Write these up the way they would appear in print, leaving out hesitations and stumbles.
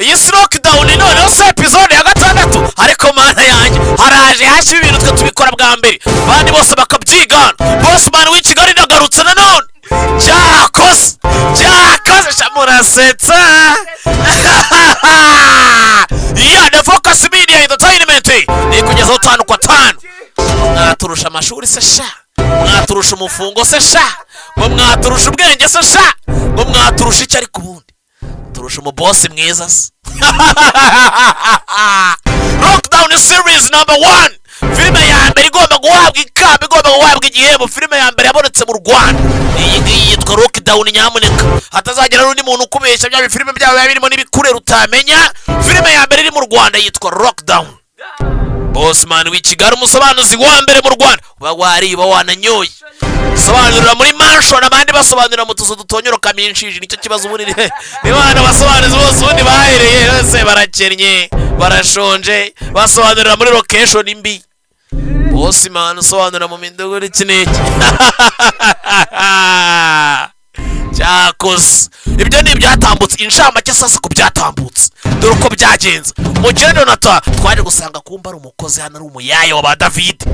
Iyi si Lockdown noneho se episode ya gatandatu? Ariko mana yanjye, haraje hashya ibintu. Twe tubikora bwa mbere, abandi bose bakabyigana. Bossman w'i Kigali ndagarutse nanone. Cyakoze, cyakoze sha, murasetsa ya. The Focus Media Entertainment ni kugezaho tanu kwa tanu. Mwaturusha amashuri se sha? Mwaturusha umufungo se sha? Ngo mwaturusha ubwenge se sha? Ngo mwaturusha icyo? Ariko ubundi turusha umubosi mwiza se? Lockdown series number one, filime ya mbere igomba guhabwa ikamba, igomba guhabwa igihembo. Filime ya mbere yabonetse mu Rwanda iyi ngiyi yitwa Lockdown. Nyamuneka hatazagira n'undi muntu ukubeshya bya filime byabo biba birimo n'ibikurere utamenya. Filime ya mbere iri mu Rwanda yitwa Lockdown. Bossman w'i Kigali, umusobanuzi wa mbere mu Rwanda, uba wariye, uba wananyoye, sobanurira muri mansion, abandi basobanurira mu tuzu dutonyorokamo inshiji. Nicyo kibazo ubundi. Niba abantu basobanuzi bose ubundi bahereye bose barakennye, barashonje, basobanurira muri location mbi. Bossman usobanura mu midugudu, iki n'iki. Cyakoze ibyo ni ibyatambutse. Inshamake sasa ku byatambutse, dore uko byagenze. Umukire Donata twaje gusanga kumba ari umukozi hano, ari umuyaya wa ba David.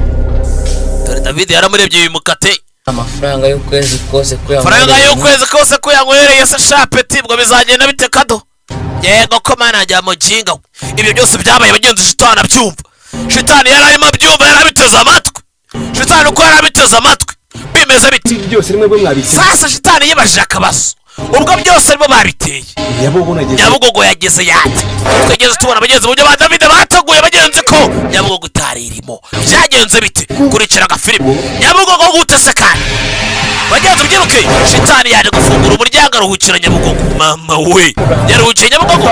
Dore David yaramurebye bimukate. Amafaranga y'ukwezi kose ko Amafaranga yanywereye. y'ukwezi kose ko yanywereye se shapeti, ubwo bizagenda bite kado? Yego ko mana ajya muginga we. Ibyo byose byabaye, bagenzi, shitani abyumva. Shitani yari arimo abyumva, yari abiteze amatwi. Shitani uko yari abiteze amatwi, bimeze biti? Byose rimwe bwo mwabitse. Sasa shitani yibajije akabazo: ubwo byose arimo babiteye, Nyabugogo nageze. Nyabugogo yageze yate? Twigeze tubona, bagenzi, uburyo ba David bateguye, bagenzi, ko Nyabugogo itari irimo. Byagenze bite? Kurikira agafilime. Nyabugogo gute se kandi, bagenzi? Ubyibuke, shitani yaje gufungura umuryango, aruhukira Nyabugogo. Mama we, yaruhukiye Nyabugogo.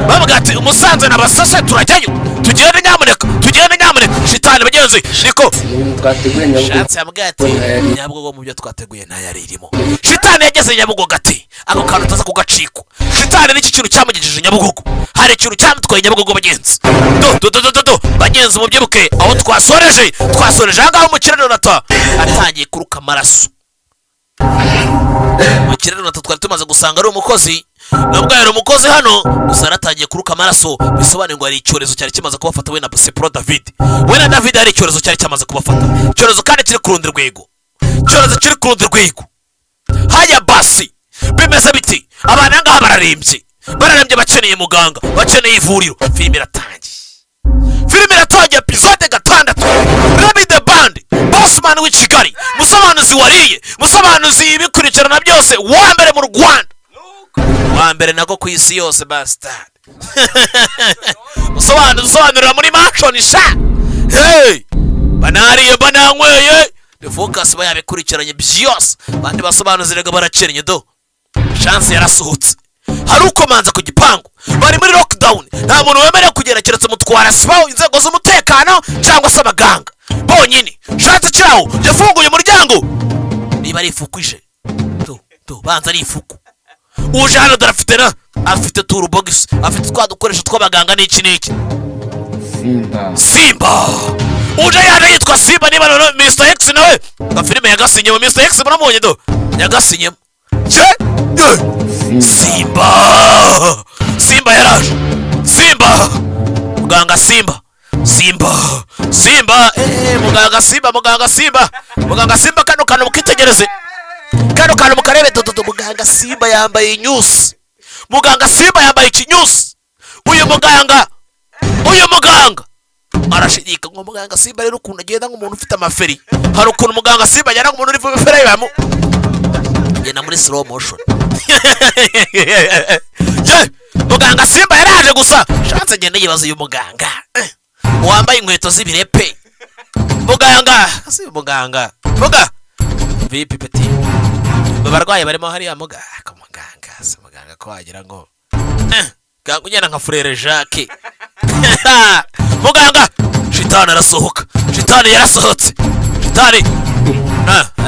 Bavuga ati umusanze na basase, turajyayo, tugende nyamuneka, tugende nyamuneka. Shitani, bagenzi, niko Ibintu twateguye Nyabugogo. Shatse yambwiye ati Nyabugogo mu byo twateguye ntayari irimo. Shitani yageze Nyabugogo ati ako kantu utaza kugacikwa. Shitani n'iki kintu cyamugejeje Nyabugogo? Hari ikintu cyamutwaye Nyabugogo, bagenzi. Do do do do do do, bagenzi, mubyibuke aho twasoreje. Twasoreje ahangaha umukire Donata atangiye kuruka amaraso. Umukire Donata twari tumaze gusanga ari umukozi, nubwo yari umukozi hano gusa yaratangiye kuruka amaraso, bisobanuye ngo hari icyorezo cyari kimaze kubafata we na Sepro David. We na David hari icyorezo cyari cyamaze kubafata, icyorezo kandi kiri ku rundi rwego, icyorezo kiri ku rundi rwego. Haya basi, bimeze biti? Abantu aha ngaha bararembye, bararembye, bakeneye muganga, bakeneye ivuriro. Filime iratangiye, filime iratangiye, episode gatandatu. Remy the Band, Bossman w'i Kigali, musobanuzi wariye, musobanuzi ibikurikirana byose, wa mbere mu Rwanda, wa mbere nako ku isi yose, bastard. Musobanuzi usobanurira muri mansion sha. Hey, banariye, bananyweye. The Focus ba yabikurikiranye byose. Abandi basobanuzi rega barakennye. Do Chance yarasohotse, hari ukomanza ku gipangu. Bari muri lockdown, nta muntu wemerewe kugenda keretse mutwara sibo, inzego z'umutekano cyangwa se abaganga bonyine. Chance kiraho yafunguye umuryango, niba ari ifuku ije do do, banza ari ifuku. Uje hano dore afite na afite toolbox, afite twa dukoresho tw'abaganga n'iki n'iki. Simba. Simba uje, yaje yitwa Simba. Niba noneho Mr X nawe gafilime yagasinyemo, Mr X muramubonye, do yagasinyemo. Ye ye, Simba, Simba yaraje. Simba, muganga Simba, Simba, Simba, muganga Simba, muganga Simba, muganga Simba. Kano kantu mukitegereze, kano kantu mukarebe dododo. Muganga Simba yambaye inyusi, muganga Simba yambaye ikinyusi. Uyu muganga, uyu muganga arashidika ngo muganga Simba rero ukuntu agenda nk'umuntu ufite amaferi. Hari ukuntu muganga Simba agenda nk'umuntu uri feri, bamu agenda muri slow motion. Ye, muganga Simba yaraje gusa. Shatse agenda yibaza uyu muganga wambaye inkweto z'ibirepe. Muganga si muganga, muga vipi petit? Abarwayi barimo hariya muga. Ko muganga si muganga, ko wagira ngo ganga ugenda nka Frère Jacques. Muganga shitani arasohoka, shitani yarasohotse, shitani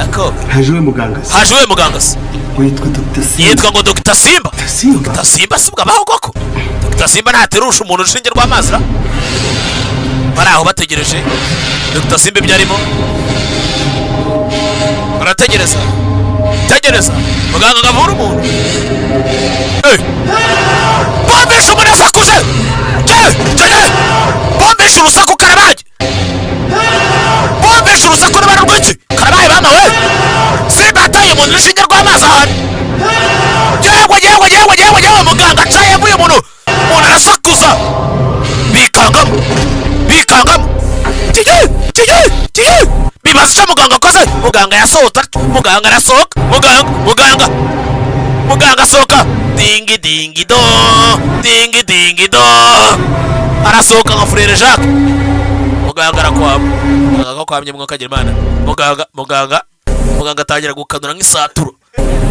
ako. Haje we muganga se? Haje we muganga se? Witwa Dr Simba. Yitwa ngo Dr Simba. Dr Simba. Dr Simba si ubwo abaho koko? Dr Simba ntaterusha umuntu urushinge rw'amazi ra? Bari aho bategereje Dr Simba ibyo arimo, barategereza, tegereza muganga ngo avure umuntu. Hey! Bombe! Bumvishe umuntu asakuje. Je, je, bumvishe urusaku, karabaye. Bumvishe urusaku n'abana rwinshi, karabaye mama we. Simba yataye umuntu urushinge rw'amazi ahantu. Yewe, yewe, yewe, yewe, yewe! Muganga acayemo uyu muntu, umuntu arasakuza, bikangamo, bikangamo. Kiye, kiye, kiye! Bibaza icyo muganga akoze. Muganga yasohotse atyo, muganga arasohoka, muganga, muganga, muganga asohoka, dingi dingi do, dingi dingi do, arasohoka nka Frère Jacques. Muganga arakwama, muganga akwamye, mwuka agira Imana. Muganga, muganga, muganga atangira gukanura nk'isaturo,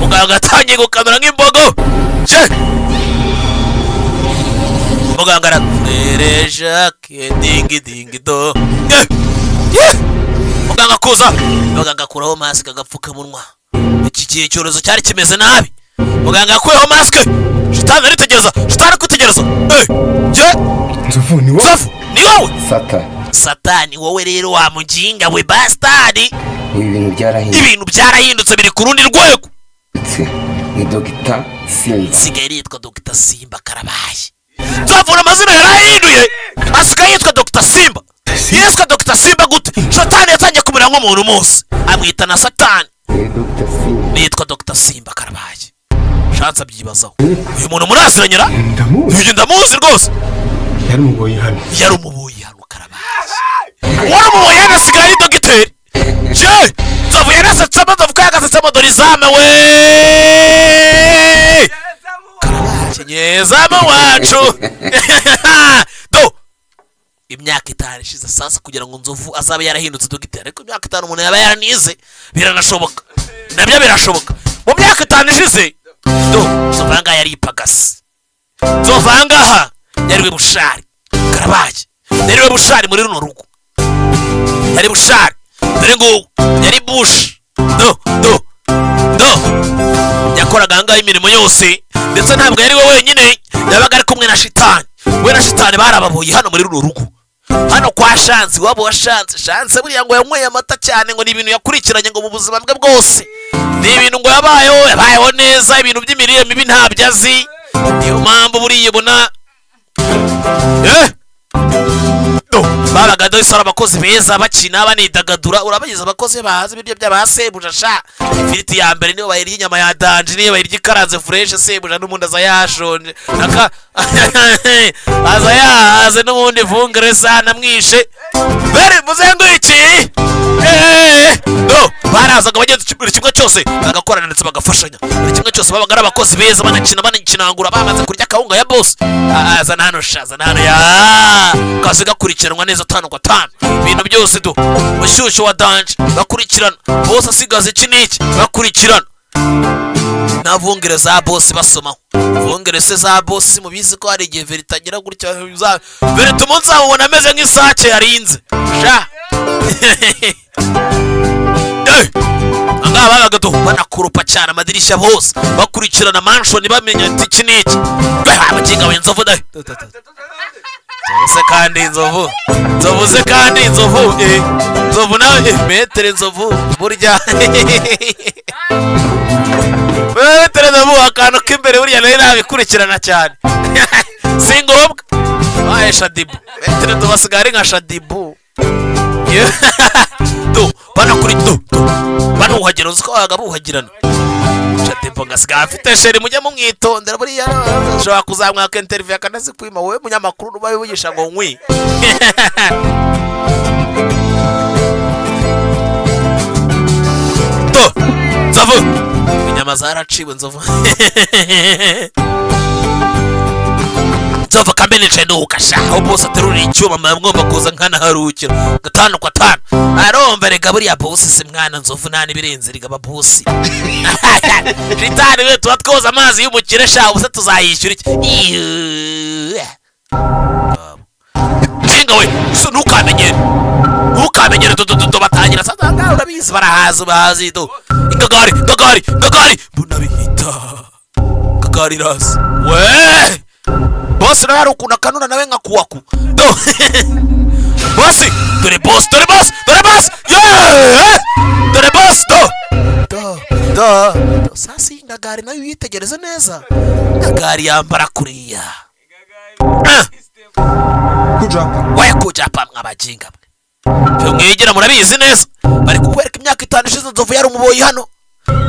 muganga atangiye gukanura nk'imbogo. Je, muganga ara Frère Jacques, dingi dingi do. Ye ye, muganga kuza, muganga akuraho masike, agapfukamunwa. Iki gihe icyorezo cyari kimeze nabi. Muganga yakuyeho masike, shitani aritegereza, shitani ari kwitegereza. Eh, je! Nzovu, ni wowe? Nzovu, ni wowe? Sata. Satani, wowe rero wa mujinga we, bastard. Ibi bintu byarahindutse. Ibintu byarahindutse, biri ku rundi rwego. Ni Dogita Simba. Nsigaye yitwa Dogita Simba, karabaye. Nzavura amazina yarahinduye, asigaye yitwa Dogita Simba. Yitwa Dogita Simba gute? Satani yatangiye kumera nk'umuntu umunsi amwita na Satani. Ni Dogita Simba. Nitwa Dogita Simba, karabaye. Shatse abyibazaho, uyu muntu muraziranyira? Ndamuzi. Uyu ndamuzi rwose. Yari umuboyi hano. Yari umuboyi hano, karabaye. Wari umuboyi hano, asigaye ari dogiteri. Je, Nzovu yarasetsemo, Nzovu ko yagasetsemo, dore izame we, karabaye, nyezamu wacu do. Imyaka 5 ishize sasa, kugira ngo Nzovu azabe yarahindutse dogiteri, ariko imyaka 5 umuntu yaba yaranize, biranashoboka, nabyo birashoboka. Mu myaka 5 ishize do, Nzovu ahangaha yari ipagasi. Nzovu ahangaha yariwe bushari, karabaye. Yariwe bushari muri runo rugo, yari bushari, dore ngubu yari bushi do do do. Yakoraga ahangaha imirimo yose, ndetse ntabwo yari we wenyine, yabaga ari kumwe na shitani. We na shitani barababoye hano muri runo rugo, hano kwa Shansi, iwabo wa Shansi. Shansi buriya ngo yanyweye amata cyane, ngo ni ibintu yakurikiranye ngo mu buzima bwe bwose, ni ibintu ngo yabayeho, yabayeho neza, ibintu by'imirire mibi ntabyo azi. Niyo mpamvu buriya ubona do babaga dore ari abakozi beza, bakina, banidagadura. Urabagize abakozi bahaza ibiryo by'abasebuja sha. Ifiriti ya mbere niyo bayirya, inyama ya danger niyo bayirya ikaranze fresh. Sebuja n'ubundi aza yashonje, aka aza yahaze n'ubundi, vungere sana mwishe bere muzengu iki. Do barazaga bagenda buri kimwe cyose bagakorana ndetse bagafashanya buri kimwe cyose. Babaga ari abakozi beza, banakina, banakinangura, bamaze kurya akawunga ya boss. Azana hano sha, azana hano ya kazi gakurikiranwa neza tanu kwa tanu, ibintu byose do mushyushyu wa danger bakurikirana. Boss asigaza iki n'iki bakurikirana, na vungere za boss basomaho. Vungere se za boss, mubizi ko hari igihe verita agira gutya verita umunsi amubona ameze nk'isake yarinze sha. Ahangaha babaga do banakurupa cyane amadirishya hose, bakurikirana mansion, bamenya ati iki n'iki. Abakinga we, Nzovu da, Nzovu se kandi, Nzovu, Nzovu se kandi, Nzovu, Nzovu nawe, maître Nzovu burya, maître Nzovu akantu k'imbere burya nawe nabikurikirana cyane, si ngombwa baye Shadibu. Maître Nzovu asigaye ari nka Shadibu. Do banakuri do do banuhagira, uzi ko babaga buhagirana. Shadibu ngo asigaye afite chérie, mujye mumwitondera, buriya ashobora kuzamwaka interview akanazikwima. Wowe munyamakuru uba wivugisha ngo nkwi do. Nzovu inyama zaraciwe. Nzovu, Nzovu kambe nicaye nduhuka sha, aho bose aterurira icyuma mba ngomba kuza nkanaharukira gatanu kwa tanu. Arumva rega buriya boss si mwana Nzovu nta n'ibirenze rega boss. Shitani we, tuba twoza amazi y'umukire sha, ubuse tuzayishyura iki? Iuuu. Jinga we so, ntukamenyere, ntukamenyere. Do do do do, batangira sasa ngaho, urabizi barahazi, bahazi do. Ingagari, ingagari, ingagari, mbona bihita ingagari iraza we. Boss nawe hari ukuntu akanura nawe nka kuwaku do. Boss, dore boss, dore boss, dore boss, yeah, dore boss do do do do. Sasa iyi ngagari nayo uyitegereze neza, ingagari yambara kuriya. Ah, Kuja hapa. We kuja hapa mwabajinga mwe. Ibyo mwigira murabizi neza. Bari kukwereka imyaka 5 ishize, Nzovu yari umuboyi hano.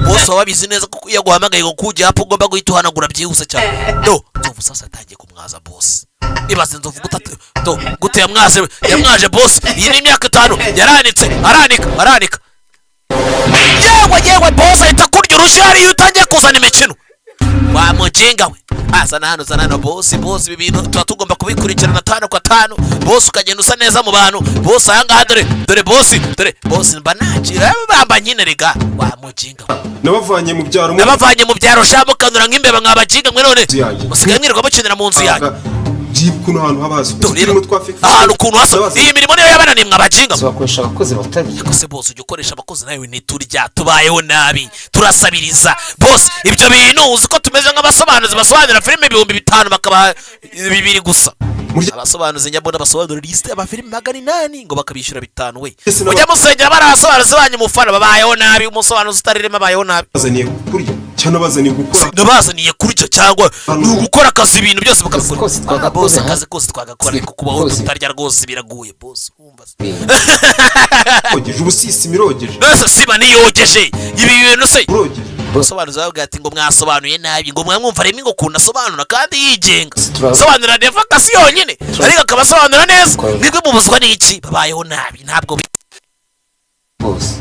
Bose baba babizi neza kuko iyo aguhamagaye ngo kujya hapa ugomba guhita uhanagura byihuse cyane. Do Nzovu sasa yatangiye kumwaza boss. Ibaze Nzovu gutatu do gute yamwaze, yamwaje boss. Iyi ni imyaka 5 yaranitse, aranika, aranika. Yewe yewe, boss ahita kurya urushyi hariya iyo utangiye kuzana imikino. Wa mujinga we, azana hano, zana hano. Boss, boss, ibi bintu tuba tugomba kubikurikirana tanu kwa tanu. Boss, ukagenda usa neza mu bantu. Boss, ahangaha dore, dore boss, dore boss, mba nakira bamba nyine rega. Wa mujinga we. Nabavanye mu byaro mu Nabavanye mu byaro sha, mukanura nk'imbeba mwabajinga mwe. None nzu yanjye. musigaye mwirirwa mukinira mu nzu yanjye. Byibuka ukuntu ahantu haba hasukuye. Dore Turimo twafika. ahantu ukuntu hasa, iyi mirimo niyo yabananiye mwabajinga mwe. Bakoresha abakozi batari Ariko se boss, ujya ukoresha abakozi nawe? Ntiturya, tubayeho nabi, turasabiriza. Boss, ibyo bintu uzi ko tumeze nk'abasobanuzi basobanura filime 5000 bakabaha 2 gusa? Abasobanuzi nyabona basobanura lisite y'amafilime 800 ngo bakabishyura 5 we. Ese Mujya musengera bari abasobanuzi banyu mufana babayeho nabi. Umusobanuzi utaririmo abayeho nabi. Nabazaniye kurya cyangwa nabazaniye gukora? Nabazaniye kurya cyangwa ni ugukora akazi? Ibintu byose bakabikora. Kose twagakora, Boss, ha? akazi kose twagakora, ariko kubaho Kose. tutarya rwose biragoye boss, urumva se? Ogeje ubusisi mirogeje. Mbese siba niyogeje ibi bintu se? Urogeje. Umusobanuzi bababwira ati ngo mwasobanuye nabi, ngo mwamwumva rimwe ngo ukuntu asobanura kandi yigenga, asobanura neva kasi yonyine, ariko akaba asobanura neza. Mwebwe mubuzwa n'iki? Babayeho nabi, ntabwo bose.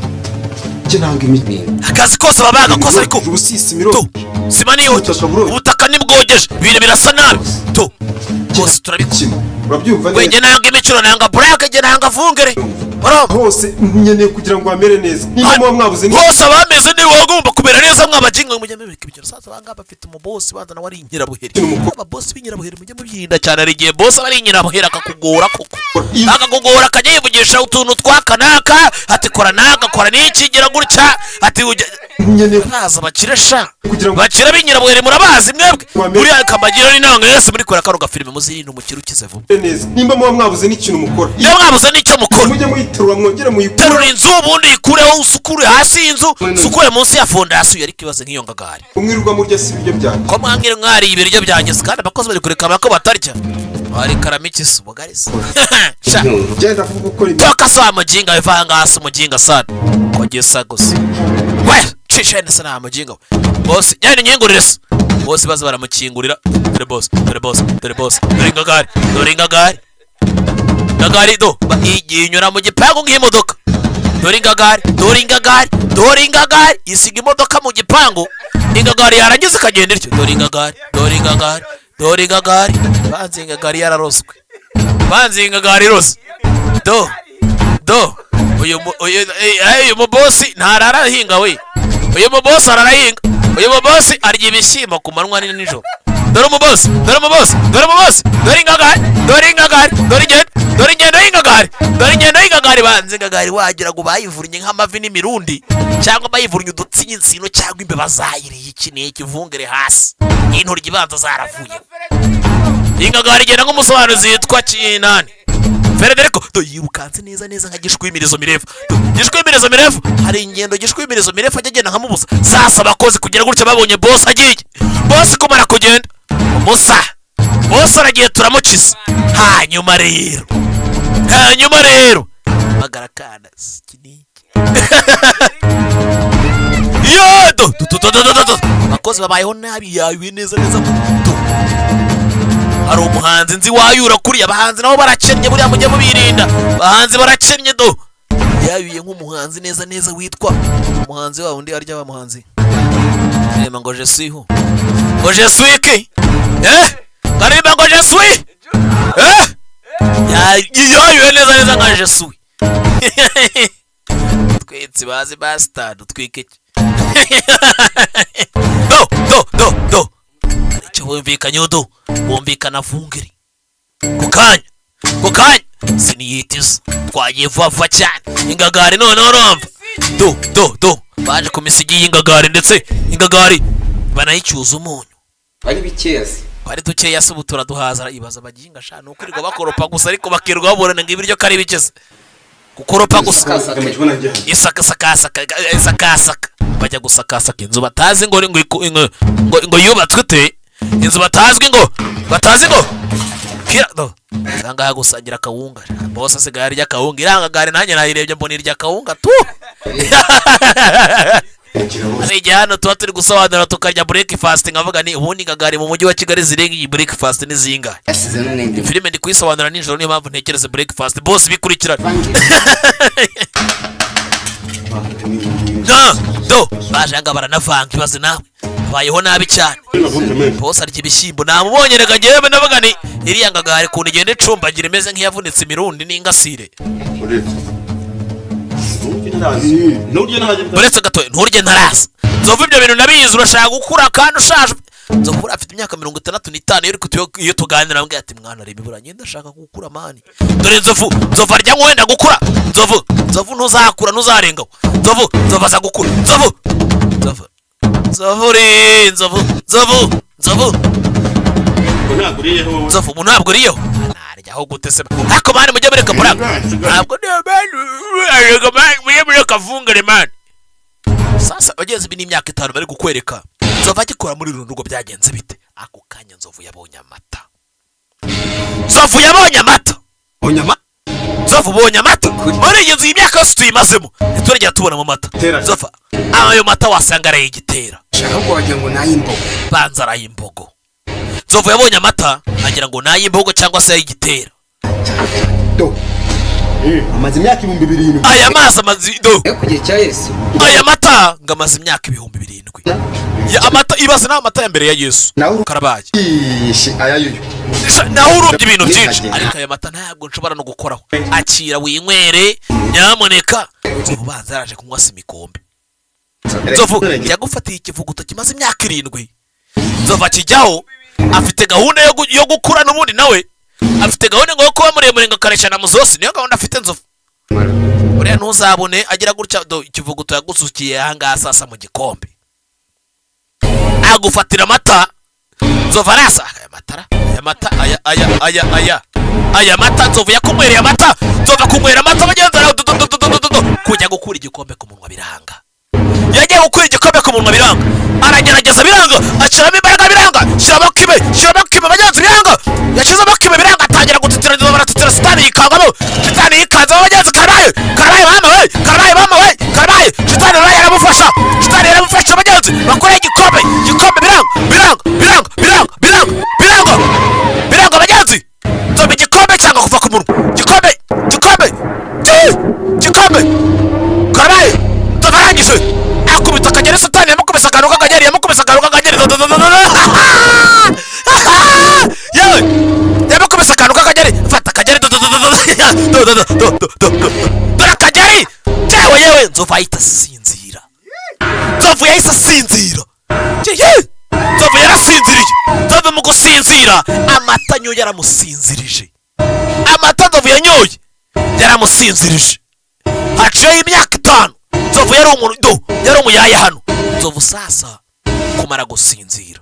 Njye nanga imiti. Akazi kose baba bagakoze ariko Ubusisi tu mirogeje. sima niyogeje. Ubutaka burogeje. Ubutaka nibwogeje, ibintu birasa nabi tu. Bose turabikora. Kimwe urabyumva We, njye neza. nanga imicuro, nanga burake, njye nanga vungere, urumva? Hose nkeneye kugira ngo hamere neza. Niba muba mwabuze ni Hose abameze niba bagomba kumera neza mwabajinga, mujya mubika ibyo. Sasa abangaba bafite umubosi banza nawe ari inyirabuheri. Ababosi b'inyirabuheri mujye mubyirinda cyane. Hari igihe bosi aba ari inyirabuheri akakugora koko, akakugora akajya yivugisha utuntu twaka naka, ati kora naka, kora n'iki, gira gutya, ati ujya nkeneye baza bakire sha. Kugira ngo- Bakire b'inyirabuheri murabazi mwebwe. Wame- Buriya kamagira n'inanga yose muri kora kano gafilime, muzirinde umukire ukize vuba. neza. Nimba muba mwabuze n'ikintu mukora, Niba mwabuze n'icyo mukora, mujye muyiterura mwongere muyikure. Terura inzu ubundi ikureho, usukure hasi y'inzu, usukure munsi ya fondasiyo. Ariko ibaze nk'iyo ngagari. Umwirirwa murya si ibiryo byanjye. Ko mwamwire mwariye ibiryo byanjye se, kandi abakozi bari kurekama ko batarya, bari karama iki se, ubugari se? Sha, Genda kuvuga gukora imirimo. Toka sa mujinga, wivanga hasi umujinga sana kogesa gusa we, cisha nese nta mujinga we. Boss, yani nyingurire se boss. Baza baramukingurira. Dore boss, dore boss, dore boss, dore ingagari, dore ingagari, ingagari do igiye inyura mu gipangu nk'imodoka. Dore ingagari, dore ingagari, dore ingagari isiga imodoka mu gipangu. Ingagari yarangiza ikagenda ityo. Dore ingagari, dore ingagari, dore ingagari. Banze ingagari yararoswe, banze ingagari irose. Do do uyu uyu uyu mubosi ntarara ahinga we. Uyu mubosi ararahinga. Uyu mubosi arya ibishyimbo ku manywa ni nijoro. Dore umubosi, dore umubosi, dore umubosi, dore ingagari, dore ingagari, dore ingendo, dore ingendo y'ingagari, dore ingendo y'ingagari. Banze ingagari wagira ngo bayivunnye nk'amavi n'imirundi, cyangwa bayivunnye udutsinsino, cyangwa imbeba zayiriye. Iki ni ikivungere hasi, intoryi ibanza zaravuye. Ingagari igenda nk'umusobanuzi yitwa Kinani Federico. Do yirukanse neza neza nka gishwimirizo mirefu. Do gishwimirizo mirefu, hari ingendo gishwimirizo mirefu ajya agenda nkamubuza. Sasa abakozi kugira gutya babonye boss agiye. Boss kumara kugenda, umusa boss aragiye, turamukiza. Hanyuma rero, hanyuma rero magara kana iki niki yo do do do do do do do. Abakozi babayeho nabi, yayuye neza neza. Do hari umuhanzi nzi wayura kuriya. Abahanzi nabo barakennye buriya, mujye mubirinda, abahanzi barakennye. Do yayuye nk'umuhanzi neza neza witwa umuhanzi wa undi arya wa muhanzi rema ngo je suis où, ngo je suis qui, eh, karirimba ngo je suis, eh, yayuye neza neza nka je suis. Twitsi bazi bastard utwike iki? Do do do do icyo bumvikanye, do bumvikana vungeri ku kanya, ku kanya siniyitiza. Twagiye vuba vuba cyane. Ingagari noneho urumva, do do do baje ku misigi y'ingagari, ndetse ingagari banayicyuza umunyu. Ari bikeya se? Twari dukeya se, ubu turaduhaza. Ibaza abaginga sha, ni ukwirirwa bakoropa gusa, ariko bakirirwa baburana ngo ibiryo ko ari bike se, gukoropa gusa. Isakasakasaka, isakasaka, bajya gusakasaka inzu batazi ngo ngo ngo ngo yubatswe ite, inzu batazwi ngo batazi ngo Kira do usanga yagusangira akawunga. Boss asigaye arya akawunga. Irangagare nanjye nayirebye mbona irya akawunga tu. Hari igihe hano tuba turi gusobanura tukarya breakfast, nkavuga ni ubundi ngagari mu mujyi wa Kigali zirenga iyi breakfast ni zingahe? Yasize n'indi. Filime ndi kuyisobanura nijoro, niyo mpamvu ntekereza breakfast. Boss bikurikirana na do baje nga baranavanga. Ibaze nawe, bayeho nabi cyane. Boss arya ibishyimbo, namubonye. Reka njyewe ndavuga ni iriya ngagari ukuntu igenda icumbagira imeze nk'iyavunitse imirundi n'ingasire. Nturye nahageze. Uretse gato, nturye ntaraza. Nzovu, ibyo bintu nabizi, urashaka gukura kandi ushaje. Nzovu afite imyaka 65. Iyo iyo tuganira ambwira ati: "Mwana, reba ibura ngenda ndashaka gukura man." Dore Nzovu, Nzovu arya nk'uwenda gukura. Nzovu, Nzovu, ntuzakura, ntuzarengaho. Nzovu, Nzovu aza gukura. Nzovu, Nzovu, Nzovu uri Nzovu, Nzovu, Nzovu. Ntabwo uriyeho wowe. Nzovu, umuntu ntabwo uriyeho, naryaho gute se? Ariko man, mujye mureka prank. Ntabwo niyo man, ariko man, mujye mureka vungure man. Sasa bagenzi, ibi ni imyaka 5 bari kukwereka Nzovu agikora muri uru rugo. Byagenze bite ako kanya? Nzovu yabonye amata. Nzovu yabonye amata. Onyama. Nzovu ubonye amata muri iyi nzu. Iyi myaka yose tuyimazemo ntituragera tubonamo amata. Tera. Nzovu, ayo mata wasanga arayigitera. Ahubwo wagira ngo nay'imbogo. Banza arayimbogo. Nzovu yabonye amata agira ngo ni ay'imbogo cyangwa se ay'igitera. Do amaze imyaka 7000. Aya mazi amaze do. Yo ku gihe cya Yesu. Aya mata ngo amaze imyaka 7000. Ya amata, ibaze nawe, amata ya mbere ya Yesu. Nawe Karabaye. Ishi aya yuyu. Nawe urubye ibintu byinshi, ariko aya mata ntabwo nshobora no gukoraho. Akira winywere nyamuneka. Nzovu banza yaraje kunywa si imikombe. Nzovu yagufatiye ikivuguto kimaze imyaka 7. Nzovu akijyaho afite gahunda yo gukura n'ubundi nawe afite gahunda ngo yo kuba muremure ngo akareshya na muzosi. Niyo gahunda afite Nzovu. Buriya ntuzabone agira gutya do ikivuguto yagusukiye ahangaha. Sasa mu gikombe agufatira amata. Nzovu arasa aya matara, aya mata, aya aya aya aya aya mata. Nzovu yakunywereye amata. Nzovu akunywera amata bagenzi araho du- du- du- du- du- du- du. Kujya gukura igikombe ku munwa biranga. Yagiye gukura igikombe ku munwa biranga, aragerageza biranga, ashyiramo imbaraga biranga, shyiramo kibe, shyiramo kibe bagenzi biranga. Yashyizemo kibe biranga, atangira gutitira. Nzovu baratitira, sitani yikangamo. Shitani yikanzemo bagenzi. Karabaye, karabaye mama we, karabaye mama we, karabaye! Shitani nawe yaramufasha, shitani yaramufasha bagenzi. Bakora igikombe, igikombe biranga, biranga, biranga, biranga, biranga, biranga, biranga bagenzi. Nzovu igikombe cyanga kuva ku munwa. Igikombe, igikombe, igikombe, karabaye! Nzovu arangije akubita akageri. Satani yamukubise akantu k'akageri, yamukubise akantu k'akageri. Do- do- do- do- do- yewe, yamukubise akantu k'akageri. Fata akageri, do- do- do- do- do- do- do- do- do- do- do- do. Dore akageri. Yewe yewe, Nzovu ahita asinzira. Nzovu yahise asinzira. Yewe, Nzovu yarasinziriye. Nzovu mu gusinzira amata anyoye yaramusinzirije. Amata Nzovu yanyoye yaramusinzirije. Haciyeho imyaka 5. Nzovu yari umuntu do, yari umuyaya hano. Nzovu sasa kumara gusinzira,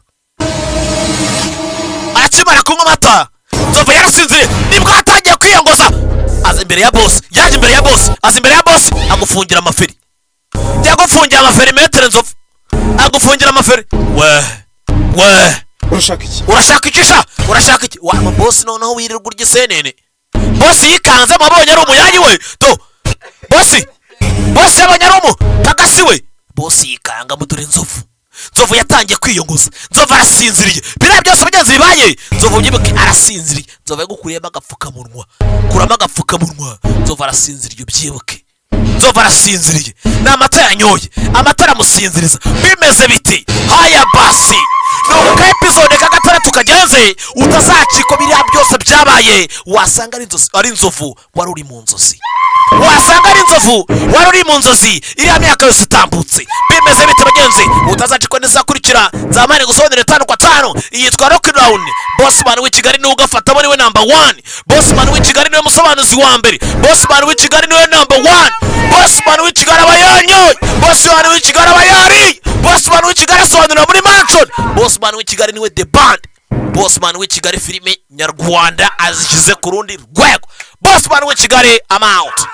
akimara kunywa amata Nzovu yarasinziriye, nibwo yatangiye kwiyongoza. Aza imbere ya boss, yaje imbere ya boss, aza imbere ya boss, agufungira amaferi, yagufungira amaferi. Maître Nzovu agufungira amaferi we we. Urashaka iki? Urashaka iki sha? Urashaka iki wa boss? Noneho wirirwa urya isenene. Boss yikanzemo abonye ari umuyanyi we do. Boss, boss yabonye ari umutagasi we. Boss yikangamo. Dore Nzovu, Nzovu yatangiye kwiyongoza. Nzovu arasinziriye. Biriya byose bagenzi bibaye, Nzovu byibuke arasinziriye. Nzovu yagukuriyemo agapfukamunwa, kuramo agapfukamunwa. Nzovu arasinziriye, ubyibuke, Nzovu arasinziriye. Ni amata yanyoye, amata aramusinziriza. Bimeze biti haya basi, ni uko episode ka gatandatu kagenze. Utazacikwa biriya byose byabaye. Wasanga ari inzozi, ari Inzovu wari uri mu nzozi. Wasanga ari Inzovu wari uri mu nzozi iriya myaka yose itambutse. Bimeze bite bagenzi? Utazacikwa n'izakurikira. Nzamane gusobanurira tanu kwa tanu. Yitwa Lockdown. Bossman w'i Kigali niwe ugafatamo, niwe number one. Bossman w'i Kigali niwe musobanuzi wa mbere. Bossman w'i Kigali niwe number one. Bossman w'i Kigali aba yanyoye, Bossman w'i Kigali aba yariye, Bossman w'i Kigali asobanurira muri mansion. Bossman w'i Kigali niwe the band. Bossman w'i Kigali filime nyarwanda azishyize ku rundi rwego. Bossman w'i Kigali, I'm out.